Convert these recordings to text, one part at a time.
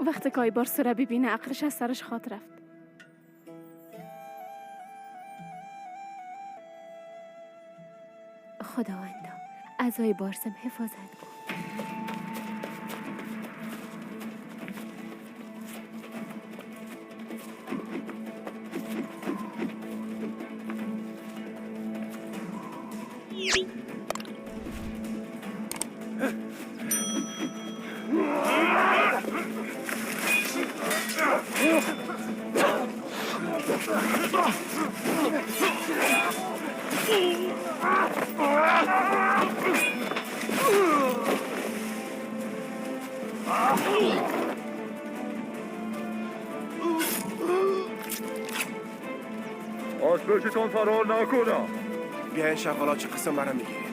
وقتی که آی بارسو را ببینه عقلش از سرش خواد رفت. خداوندا، از آی بارسم حفاظت کن. از پیشتان فرار نکنم. بیاین شغالا چه قسم برم میگیریم.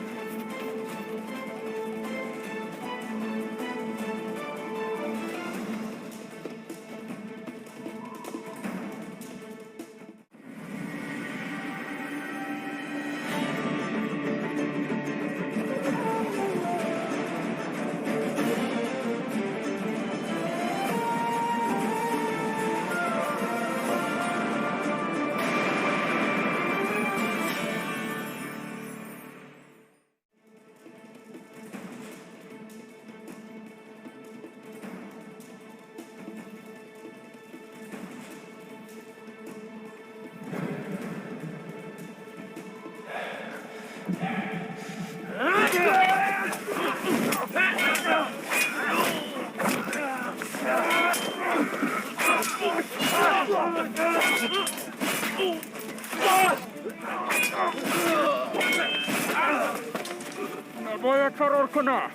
نباید فرار کنم.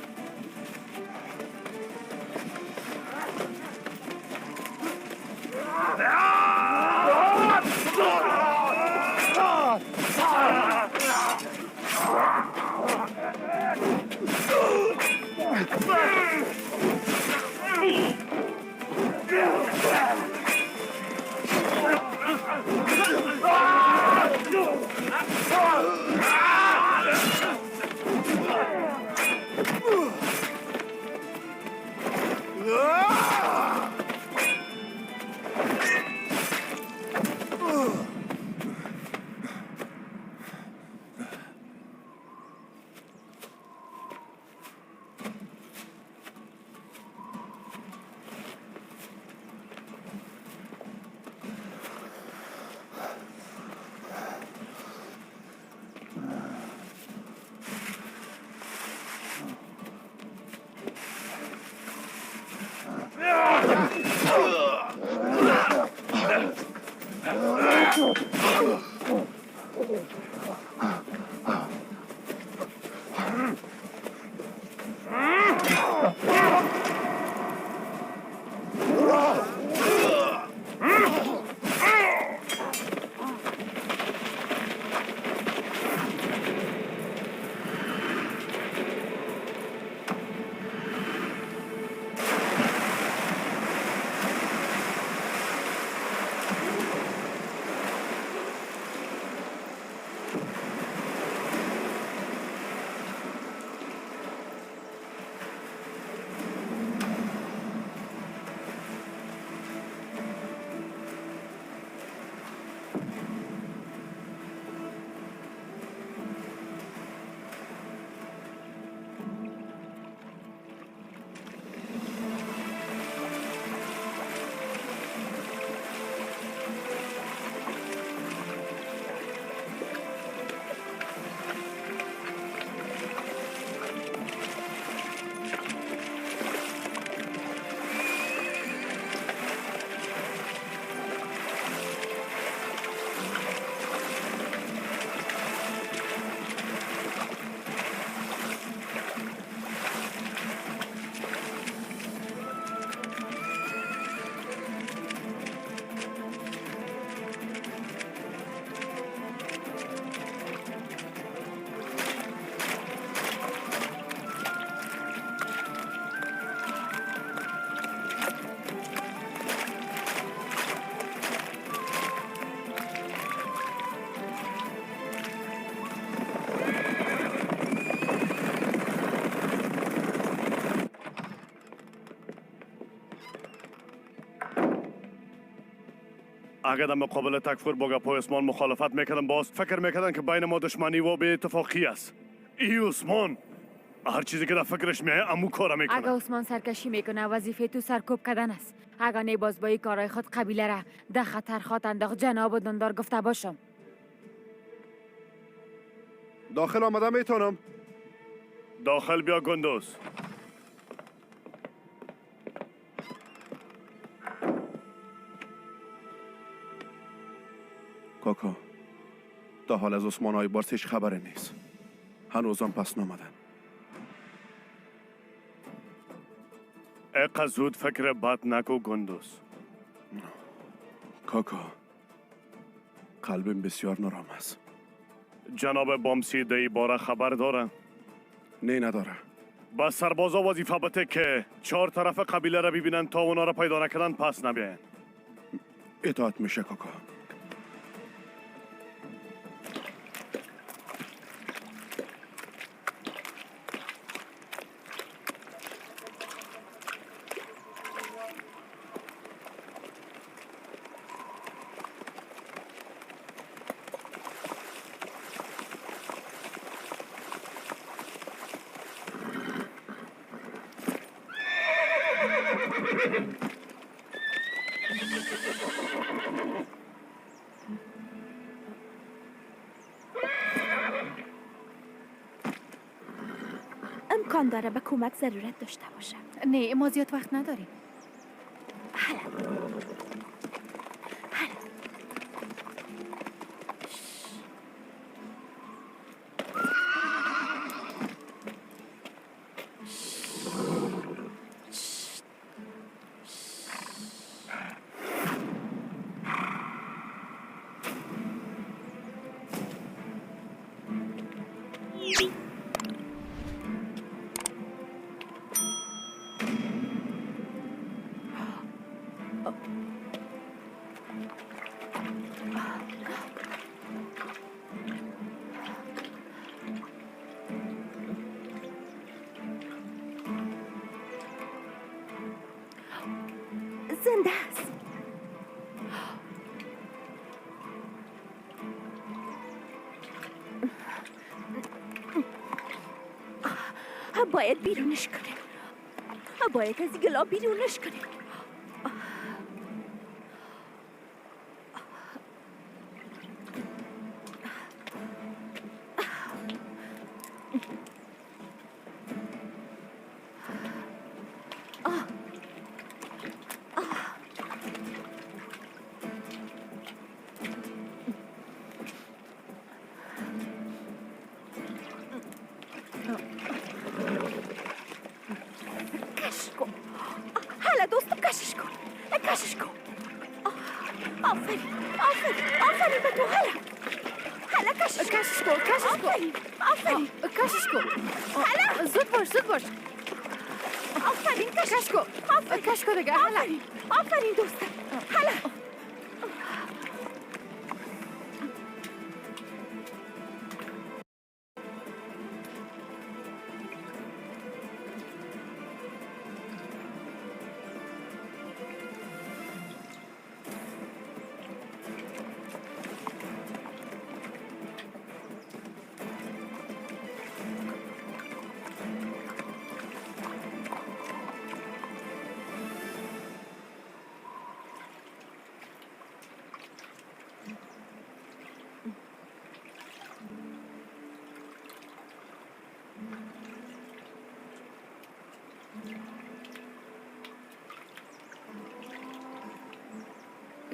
اگر در مقابل تکفور با گپای عثمان مخالفت میکردم، باز فکر میکردن که بین ما دشمنی و بی اتفاقی است. ای عثمان هر چیزی که در فکرش میایه امو کار اگه میکنه. عثمان سرکشی میکنه، وظیفه تو سرکوب کردن است. اگه نه باز با این کارهای خود قبیله را در خطر خواد انداخت. جناب دندار گفته باشم. داخل آمده میتونم؟ داخل بیا گندوز. کاکا، تا حال از عثمان آیبارس هیچ خبری نیست. هنوزم پس نامدن. اقا زود فکر بد نکو گندوز. کاکا، قلبم بسیار نارام است. جناب بامسی دی باره خبر داره؟ نه، نداره. با سربازا وظیفه بته که چهار طرف قبیله را ببینن، تا اونا را پیدا نکردن پس نبیاین. اطاعت میشه کاکا. امکان داره به کمک ضرورت داشته باشه. نه، ما زیاد وقت نداریم. هلا هلا. زنده است. باید بیرونش کنیم. باید از گلا بیرونش کنیم. کشش کن. حالا دوستم، کشش کن، کشش کن. آفرین، آفرین، آفرین به تو. حالا حالا کشش کن. کشش کن، کشش کن. آفرین، آفرین. کشش کن. زود باش، زود باش. آفرین، کشش. کش کن، کش کن دیگه. حالا. آفرین، آفرین دوستم. حالا.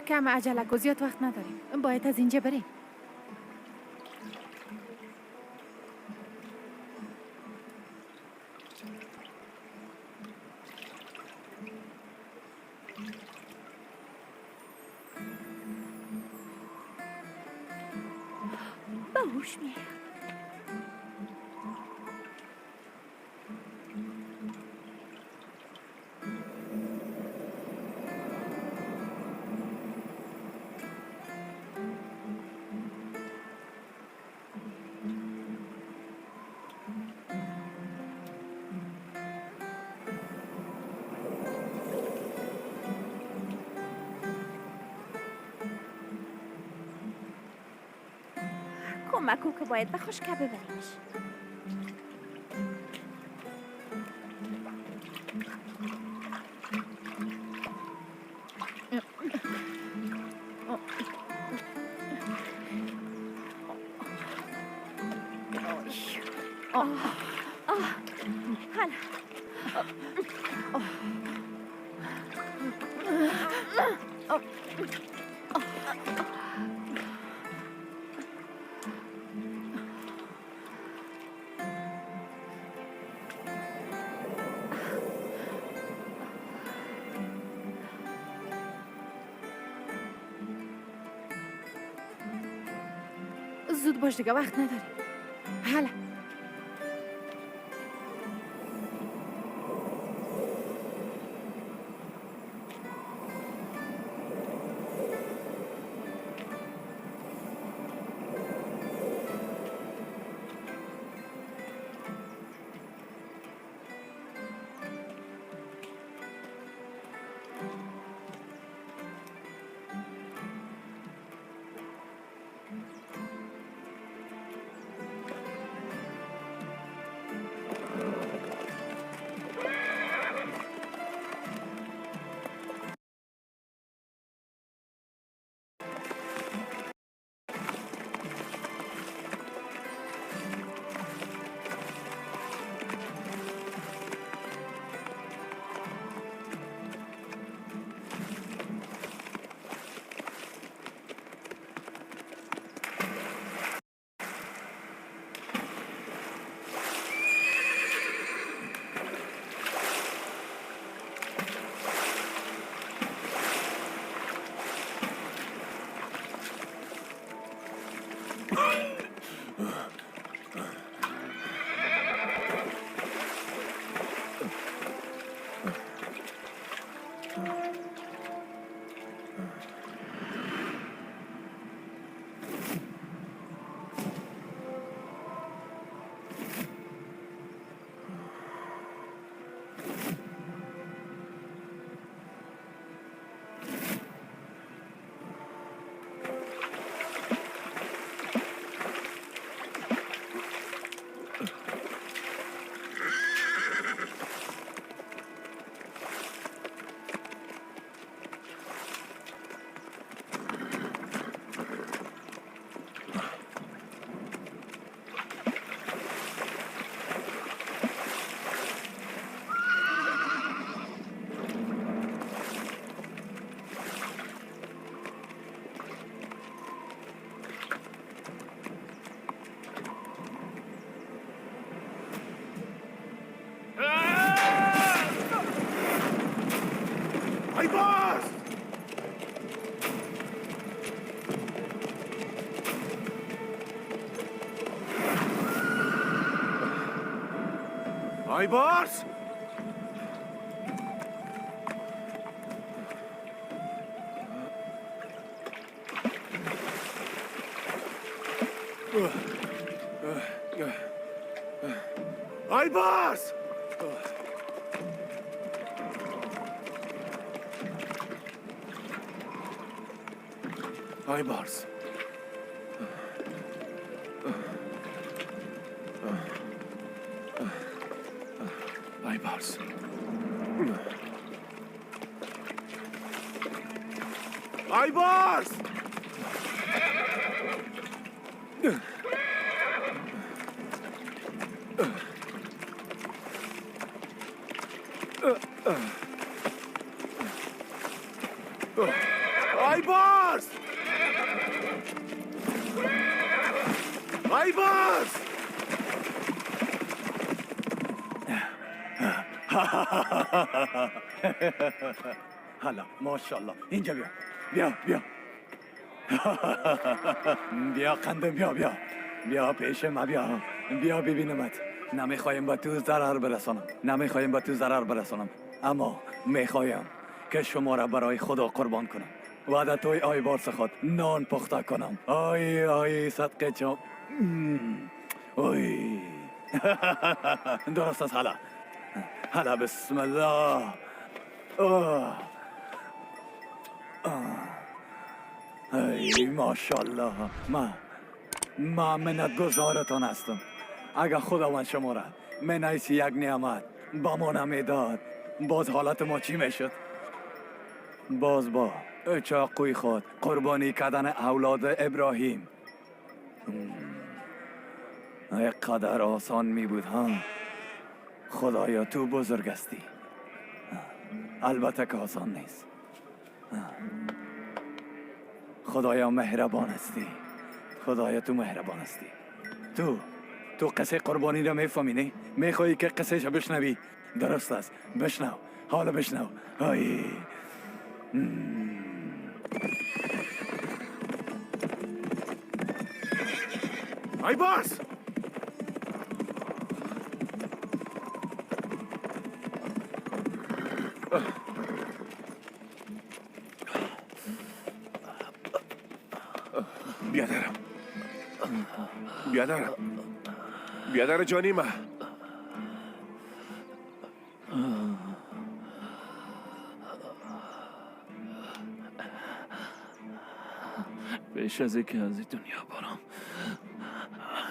کم عجله کو، زیاد وقت نداریم. باید از اینجا بریم. به هوش میایم. مکو که باید به خشکه ببریمش. آه آه هلا. زود باش دیگه وقت نداریم. هلا. آیبارس! آیبارس! آیبارس! آیبارس! آیبارس! آیبارس! آیبارس! آیبارس! حالا ماشاءالله، اینجا بیا بیا بیا بیا قندم، بیا بیا بیا پیش ما، بیا بیا ببینمت. نمیخوایم به تو ضرر برسانم، نمیخوایم به تو ضرر برسانم، اما میخوایم که شما را برای خدا قربان کنم و در توی آی بارس خود نان پخته کنم. آی آی صدقه جان. اوی درست است. حالا حالا بسم الله. آه. ای ماشاءالله، ما ما منتگزارتان هستم. اگر خداوند شما را من حیث یک نعمت با ما نمیداد، باز حالت ما چی میشد؟ باز با چاقوی خود قربانی کردن اولاد ابراهیم قدر آسان می بود ها؟ خدایا تو بزرگ هستی. البته که آسان نیست. خدایا مهربان هستی. خدایا تو مهربان هستی. تو قصه قربانی را میفهمی نه؟ میخوایی که قصه شو بشنوی؟ درست است، بشنو، حالا بشنو. های ای باز بیادرم، بیادرم، بیادر جانی ما. پیش از اینکه از این دنیا برم،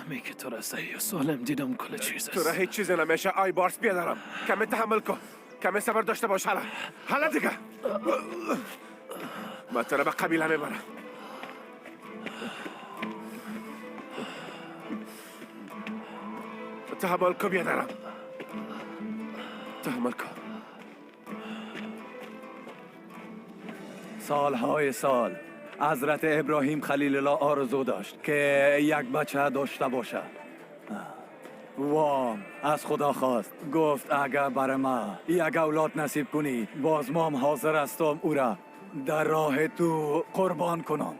همی که تو را صحیح و سالم دیدم کل چیز تو را است. هیچ چیزی نمیشه آی بارس بیادرم. کمی تحمل کن، کمی صبر داشته باش. حالا حالا دیگه من تو را به قبیله میبرم. تحمل کن بیادرم، تحمل کن. سالهای سال حضرت ابراهیم خلیل الله آرزو داشت که یک بچه داشته باشه. وام از خدا خواست، گفت اگر بر ما یک اولاد نصیب کنی، باز مام حاضر هستم او را در راه تو قربان کنم.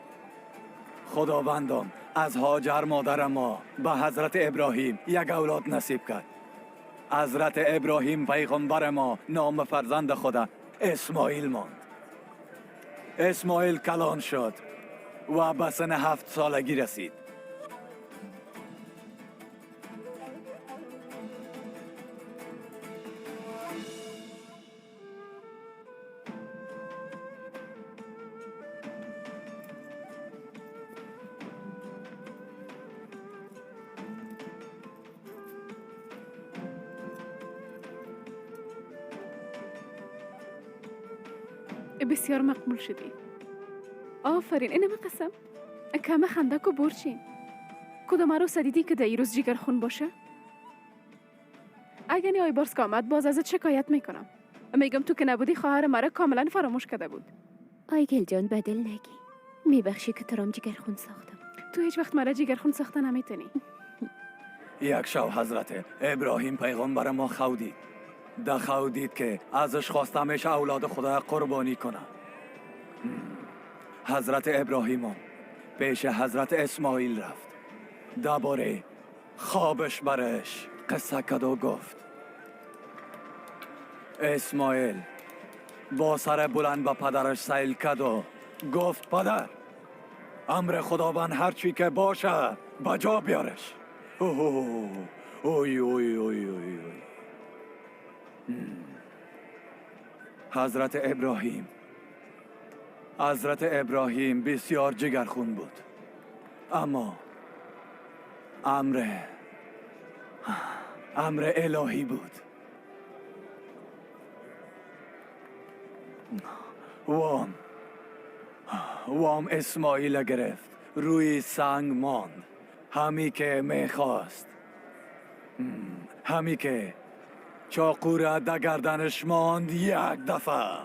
خداوندم از هاجر مادر ما به حضرت ابراهیم یک اولاد نصیب کرد. حضرت ابراهیم پیغمبر ما نام فرزند خدا اسماعیل ماند. اسماعیل کلان شد و به سن 7 سالگی رسید. بسیار مقبول شدی. آفرین. اینم قسم کم خندک و برچین. کدوم عروس دیدی که در ایروز جگر خون باشه؟ اگر نی آی بارس که آمد باز ازت شکایت میکنم. میگم تو که نبودی خواهر مرا کاملا فراموش کرده بود. آیگل جان بدل نگی، میبخشی که تو رام جگرخون ساختم. تو هیچ وقت مرا جگرخون ساخته نمیتونی. یک شب حضرت ابراهیم پیغمبر ما خو دید. ده خو دید که ازش خواسته میشه اولاد خدا قربانی کنه. حضرت ابراهیم پیش حضرت اسماعیل رفت. درباره خوابش برش قصه کرد و گفت. اسماعیل با سر بلند به پدرش سیل کرد و گفت پدر، امر خداوند هرچی که باشه بجا بیارش. اوه اوی اوی اوی اوی اوی. حضرت ابراهیم بسیار جگرخون بود، اما امر الهی بود. وام اسماعیل گرفت، روی سنگ ماند. همی که میخواست، همی که چاقو را در گردنش ماند یک دفعه.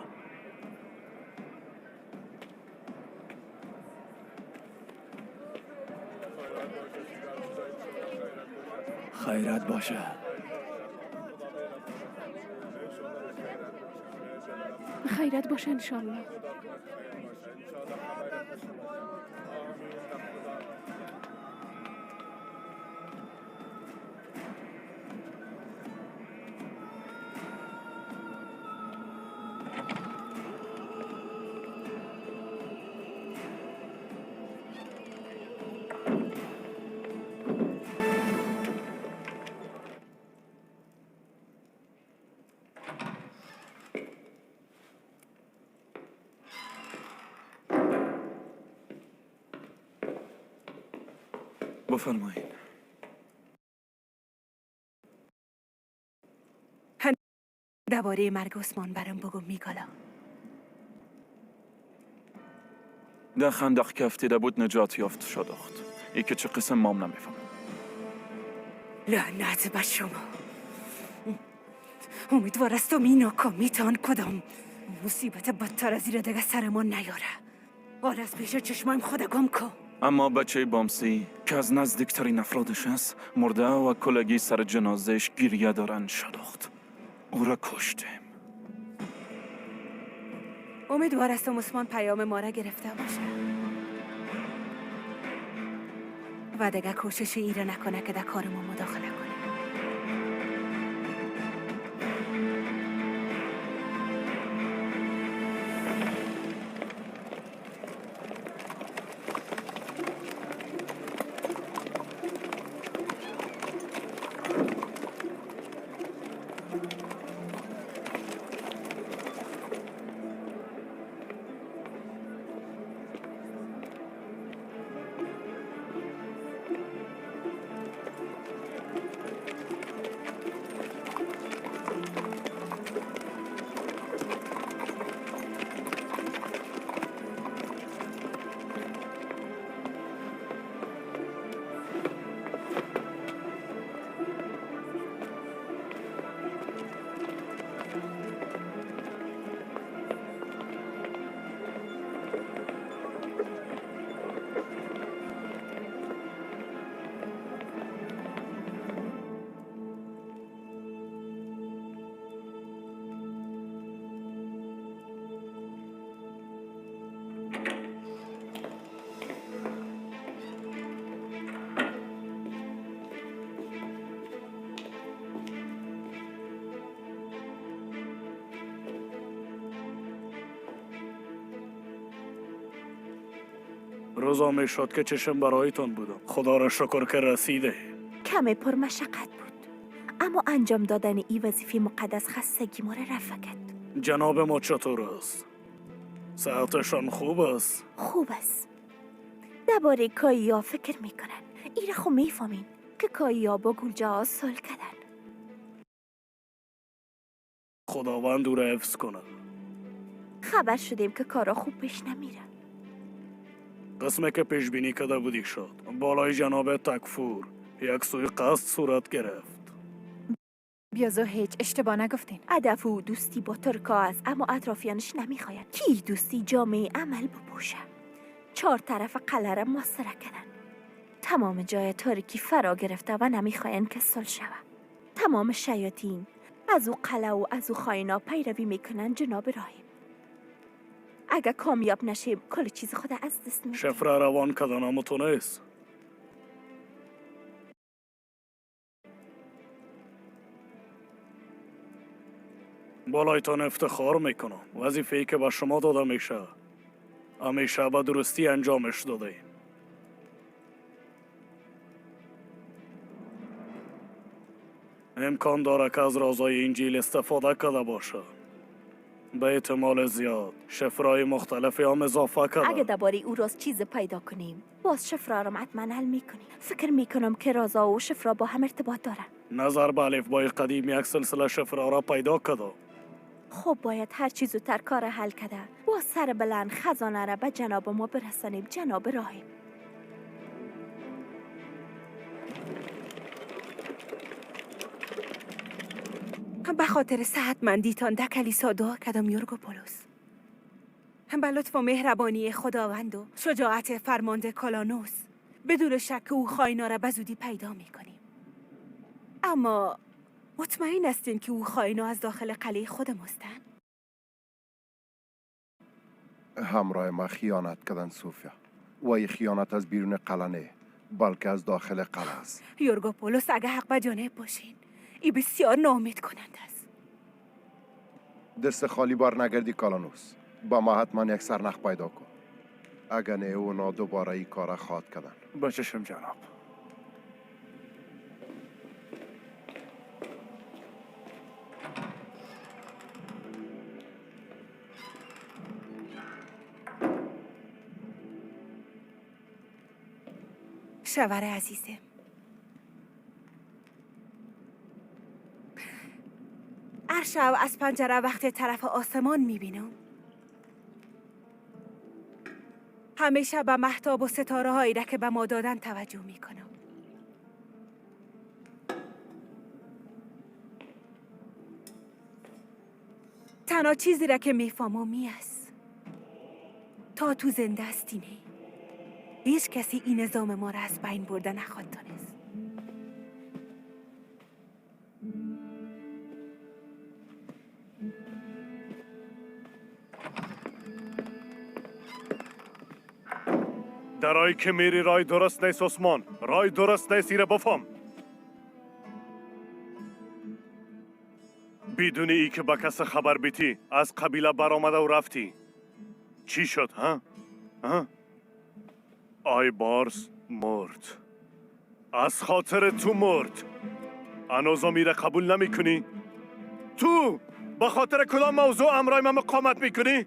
خیرت باشه. خیرت باشه انشالله. بفرمایین. درباره مرگ عثمان برام بگو میکالا. در خندق که افتیده بود نجات یافت شدخت. ای که چه قسم مام نمیفهمم. لعنت به شما. امیدوار استم این ناکامیتان کدام مصیبت بدتر از این دیگه سرمان نیاره. آره از پیش چشمایم خود گم کو. اما بچه بامسی که از نزدیکترین افرادش است مرده و کلگی سر جنازهش گریه دارن شدخت. او را کشتیم. امیدوار استم عثمان پیام ما را گرفته باشه و دیگه کوشش ایره نکنه که در کار ما مداخله کنه. روزا می شد که چشم برایتان بودم. خدا را شکر که رسیده. کمی پرمشقت بود، اما انجام دادن این وظیفه مقدس خستگی ما را رفع کرد. جناب ما چطور است؟ صحتشان خوب است؟ خوب است. درباره کاییا فکر میکنن. ایره خو میفهمین که کاییا با گلجا صلح کردن. خداوند او را حفظ کنه. خبر شدیم که کارا خوب پیش نمیره. قسمه که پیش بینی کرده بودی شد. بالای جناب تکفور یک سوی قصد صورت گرفت. بیازو هیچ اشتباه نگفتین. هدف او دوستی با ترکا است، اما اطرافیانش نمیخواین کی دوستی جامعه عمل بپوشه. چهار طرف قلعه را محاصره کردن. تمام جای تاریکی فرا گرفته و نمیخواین که صلح شود. تمام شیاطین از او قلعه و از او خاینا پیروی میکنن جناب راهب. اگه کامیاب نشیم کل چیز خود از دست میدیم. شفره روان کردن اما تو نیست. بالایتان افتخار میکنم. وظیفه‌ای که به شما داده میشه همیشه به درستی انجامش داده. امکان داره که از رازهای انجیل استفاده کرده باشه. به احتمال زیاد شفرهای مختلفی هم اضافه کرده. اگه درباره او راز چیز پیدا کنیم باز شفره را حتما حل میکنیم. فکر میکنم که رازا و شفره با هم ارتباط دارن. نظر به الفبای قدیم یک سلسله شفره را پیدا کرده. خب باید هر چیز زودتر کار حل کرده با سر بلند خزانه را به جناب ما برسانیم. جناب راهب به خاطر صحتمندیتان در کلیسا دعا کردم یورگوپولوس. به لطف و مهربانی خداوند و شجاعت فرمانده کالانوس بدون شک او خائنا را به زودی پیدا میکنیم. اما مطمئن هستین که او خائنا از داخل قلعه خود ماستن؟ همراه ما خیانت کردن سوفیا. و این خیانت از بیرون قلعه نه، بلکه از داخل قلعه است. یورگوپولوس اگه حق به جانب باشین ای بسیار ناامید کننده است. دست خالی بار نگردی کالانوس. با ما حتما یک سرنخ پیدا کن. اگه نه اونا دوباره ای کار خواد کردن. با چشم جناب. شوهر عزیزم، هر شب از پنجره وقت طرف آسمان میبینم، همیشه به مهتاب و ستاره هایی را که به ما دادن توجه میکنم. تنها چیزی را که میفهمم می است تا تو زنده هستی نه هیچ کسی این نظام ما را از بین برده نخواد تانست. در رای که میری رای درست نیست عثمان، رای درست نیست، ایره بفهم. بدون ای که به کس خبر بیتی از قبیله برآمده و رفتی. چی شد ها؟ ها؟ آی بارس مرد. از خاطر تو مرد. هنوزم ایره قبول نمی کنی؟ تو به خاطر کدام موضوع امرای من مقامت میکنی؟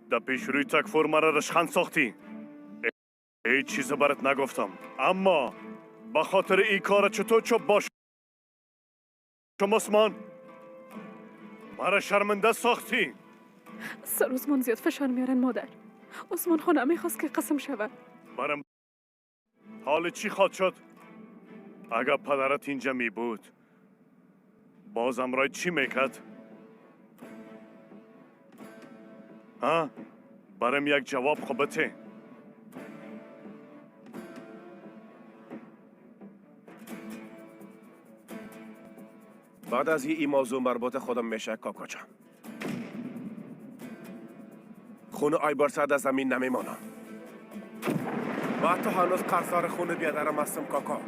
در پیش روی تکفور مرا رشخند ساختی. هیچ چیز برات نگفتم، اما به خاطر ای کار چطور چوب باش عثمان مرا شرمنده ساختی. سر عثمان زیاد فشار میارن مادر. عثمان خانه میخواست که قسم شود. برم حال چی خواد شد؟ اگر پدرت اینجا می بود بازم رای چی میکرد؟ ها؟ برم یک جواب خوب بده. بعد از این موضوع مربوط خودم میشه کاکا جان. خون آیبارس از زمین نمیمانم. و حتی هنوز قرضدار خون بیادرم هستم کاکا.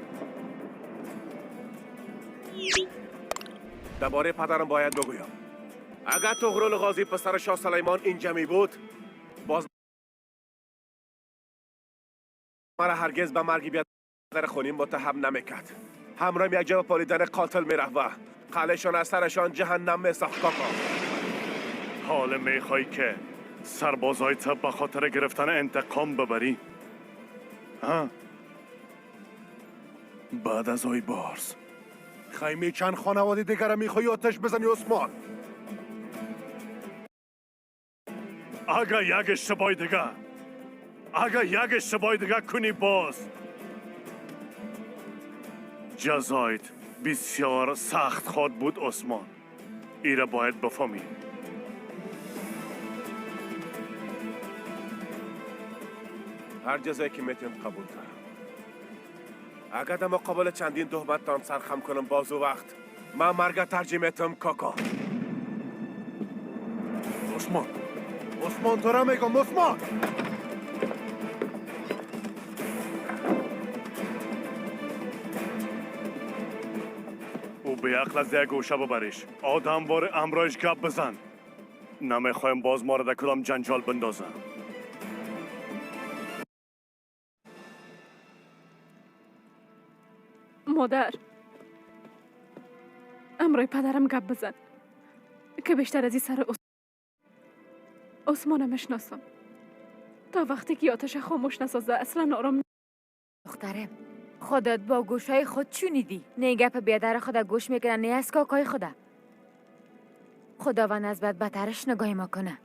درباره پدرم باید بگویم. اگر طغرل غازی پسر شاه سلیمان اینجا می بود باز مرا هرگز به مرگ بیادر خونیم متهم نمیکرد. همراه یک جا پالیدن قاتل میرفت و قلعه‌شان از سرشان جهنم میساخت کاکا. حال میخوای که سربازای تا به خاطر گرفتن انتقام ببری؟ ها؟ بعد از آی بارز خیمه چند خانواده دیگر میخوای آتش بزنی عثمان؟ اگه یک اشتباه دیگه، اگه یک اشتباه دیگه کنی باز جزایت بسیار سخت خواد بود عثمان. ایره باید بفهمی. هر جزایی که میتونم قبول دارم. اگر در مقابل چندین تهمت سرخم کنم باز و وقت من مرگ ترجیح میتم کاکا. عثمان، عثمان تو را میگم عثمان. او به عقل از یک گوشه ببریش. آدم بار امرایش گپ بزن. نمیخوایم باز ما را در کدام جنجال بندازن. مادر، امرای پدرم گپ بزن که بیشتر از این سر عثمانم میشناسم. تا وقتی که آتش خاموش نسازه اصلا آرام. دخترم، خودت با گوشای خود چونیدی؟ نه گپ بیادر خدا گوش میکنه نه از کاکای خدا. خداوند از بد بترش نگاهی ما کنه.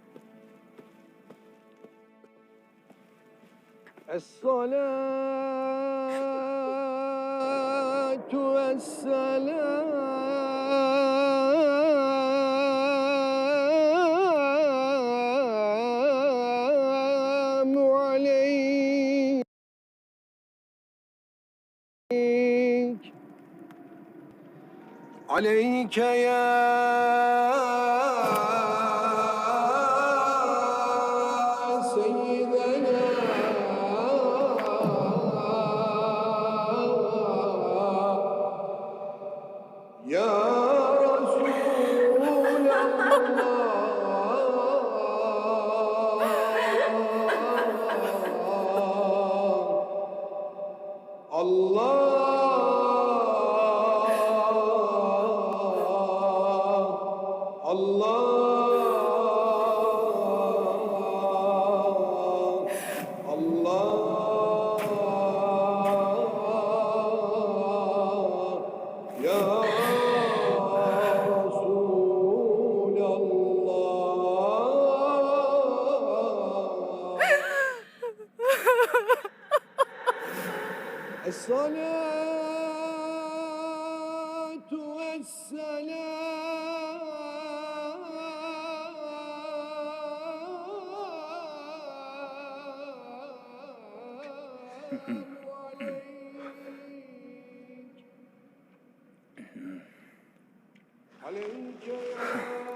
الصلاة والسلام عليك عليك يا سيدنا يا رسول الله الله الله الله. الصلاة والسلام عليك. عليك يا